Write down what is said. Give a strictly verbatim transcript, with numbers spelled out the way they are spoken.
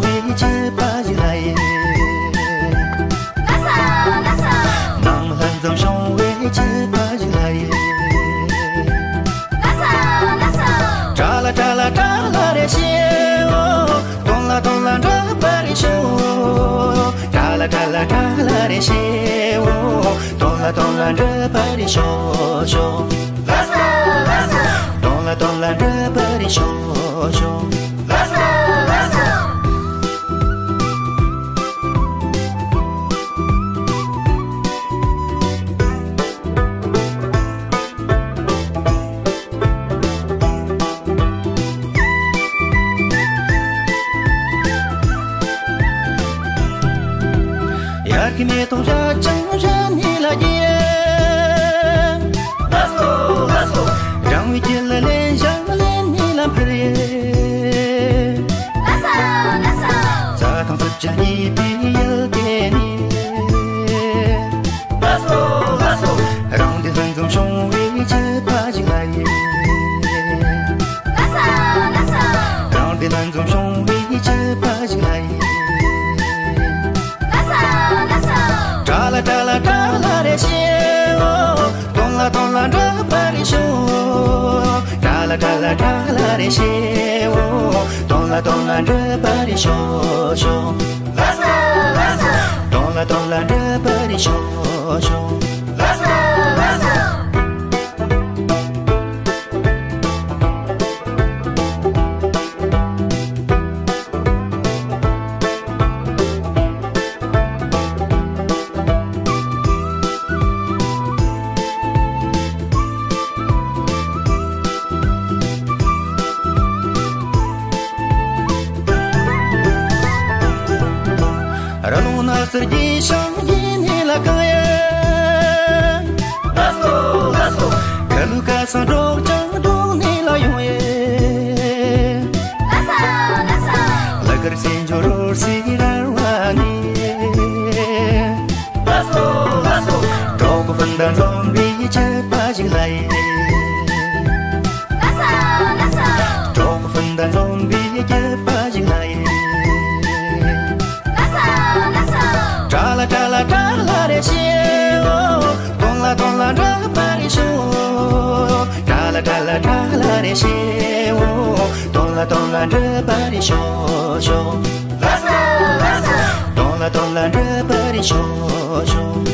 བའི་བྱིས་པ་ཞིག་ལ་ཡིན། ལགས་སོ། ལགས་སོ། ནང་མི་ལྷན་འཛོམས་བྱུང་བའི་བྱིས་པ་ཞིག་ལ་ཡིན། ལགས་སོ། ལགས་སོ། ཏྲ་ལ་ཏྲ་ལ་ཏྲ་ལ་རེ་བྱེད་འོ། ཏོང་ལ་ཏོང་ལ་འདྲ་པར་ཤོག། ཏྲ་ལ་ཏྲ་ལ་ཏྲ་ལ་རེ་བྱེད་འོ། ཏོང་ལ་ཏོང་ལ་འདྲ་པར་ཤོག་ཤོག། ལགས་སོ། ལགས་སོ། ཏོང་ལ་ཏོང་ལ་འདྲ་པར་ཤོག་ཤོག། ལགས་སོ། ལགས་སོ། དབྱར་གྱི་མེ་ཏོག་བཞད་ཅིང་བཞད་ནས་ལ་རྒྱས། ལགས་སོ། ལགས་སོ། རང་བའི་རྒྱུད་ལ་ལེན་ཞིང་ལེན་ནས་ལ་འཕུར་ཡས། ལགས་སོ། ལགས་སོ། རྩྭ་ཐང་རྩུབ་ཀྱིས་བསྙེས་པའི་ཡུལ་དེ་ནས། ལགས་སོ། ལགས་སོ། རང་སྡེ་ལྷན་འཛོམས་བྱུང་བའི་བྱིས་པ་ཞིག་ལ་ཡིན། ལགས་སོ། ལགས་སོ། རང་སྡེ་ལྷན་འཛོམས་བྱུང་བའི་བྱིས་པ་ཞིག་ལ་ཡིན། ལགས་སོ། ལགས་སོ། ཏྲ་ལ་ཏྲ་ལ་ཏྲ་ལ་རེ་བྱེད་འོ། ཏོང་ལ་ཏོང་ལ་འདྲ་པར་ཤོག། ཏྲ་ལ་ཏྲ་ལ་ཏྲ་ལ་རེ་བྱེད་འོ། ཏོང་ལ་ཏོང་ལ་འདྲ་པར་ཤོག་ཤོག། ལགས་སོ། ལགས་སོ། ཏོང་ལ་ཏོང་ལ་འདྲ་པར་ཤོག་ཤོག། ལགས་སོ། ལགས་སོ། ར་ལུང་ན་གསེར་གྱི་ཤིང་ཡིན་ནི་ལ་གང་ཡིན། ལགས་སོ། ལགས་སོ། ཁ་ལུ་ཁ་སང་སྒྲོག་ཅང་སྒྲོག་ནི་ལ་ཡོང་ཡིན། ལགས་སོ། ལགས་སོ། ལ་ཀར་སེ་འཇོ་རོར་སི་རར་བ་ནི། ལགས་སོ། ལགས་སོ། གྲོགས་པོ་སྤུན་ཟླ་འཛོམས་པའི་བྱིས་པ་ཞིག་ལ་ཡིན། ལགས་སོ། ལགས་སོ། གྲོགས་པོ་སྤུན་ཟླ་འཛོམས་པའི་བྱིས་པ་ཞིག་ལ་ཡིན། ལགས་སོ། ལགས་སོ། ཏྲ་ལ་ཏྲ་ལ་ཏྲ་ལ་རེ་བྱེད་འོ། ཏོང་ལ་ཏོང་ལ་འདྲ་པར་ཤོག། ཏྲ་ལ་ཏྲ་ལ་ཏྲ་ལ་རེ་བྱེད་འོ། ཏོང་ལ་ཏོང་ལ་འདྲ་པར་ཤོག་ཤོག། ལགས་སོ། ལགས་སོ། ཏོང་ལ་ཏོང་ལ་འདྲ་པར་ཤོག་ཤོག།